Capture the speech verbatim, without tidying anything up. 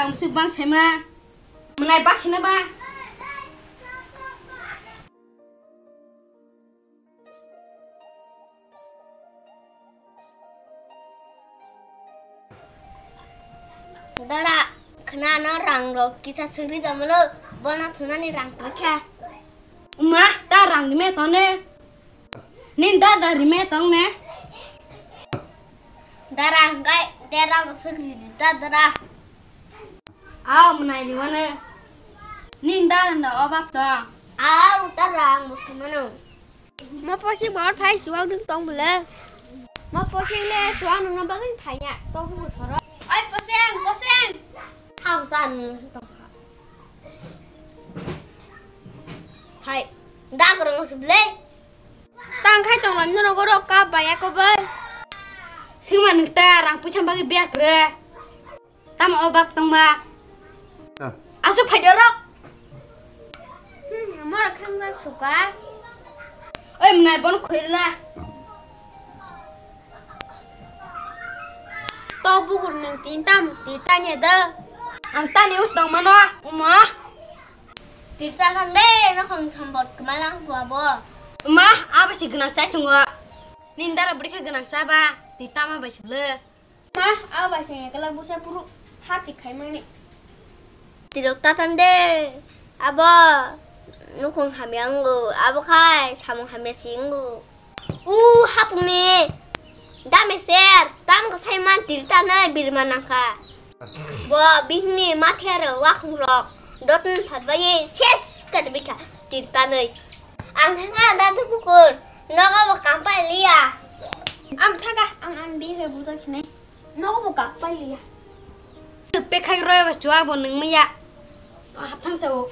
Ang suk bang saima. Mwnai bak sina ba. Dara, khna no rang rok kisa sugri jamalo, bono sunani rang kwrwi kha. Ma, ta rang rime tone. Nin da da rime tong ne. Dara, hwnkhe dera rok sugri di ta dara. Aw, mwnai riwano. Nin da randa obab tong. Aw, dara, ang bo sumano. Mo posing bor phai suwak ding tong bole. Mo posing le suwak nungna bagwi phaiya. Tong bu soro. Oi, posing, posing. Thang san tong kha. Hai, da koro mo suble. Tang khai tong lan noro goro ka baya ko bai. Singma nung ta rang puisa bagwi biak re. Tamo o bap tongba? Ah. Asuk phai doro. Hmm, mora khang jak suka. Oi, mwnai bon khoila. To bukur nung tin tam, tin tanya da. Ang tani u tong mano, uma. Tirta kan de, no khong thambot kemalang tua bo. Uma, abo si gwnang sai tungo. Nindara bwrwi khe gwnang sa ba, tirta ma bai sule. Ma, a bai se ekla busa puru hati khaimani. Tirok tatan de, abo nukhung hamya wngo, abo khai samung hamya si wngo. U hapungni dame ser, tam ko saiman tirta nai birma nangkha. Bo bihni mathe aro wakhung rok dotun phatbai ses kar bikha tirta nai. Ang thangka da tu pukur, nogo bo kapai liya. Ang thangka, ang, ang bihre buto sinai. Nogo bo kak pai liya. Pekhai roi ba chua bo nung maya. Hapthang chao.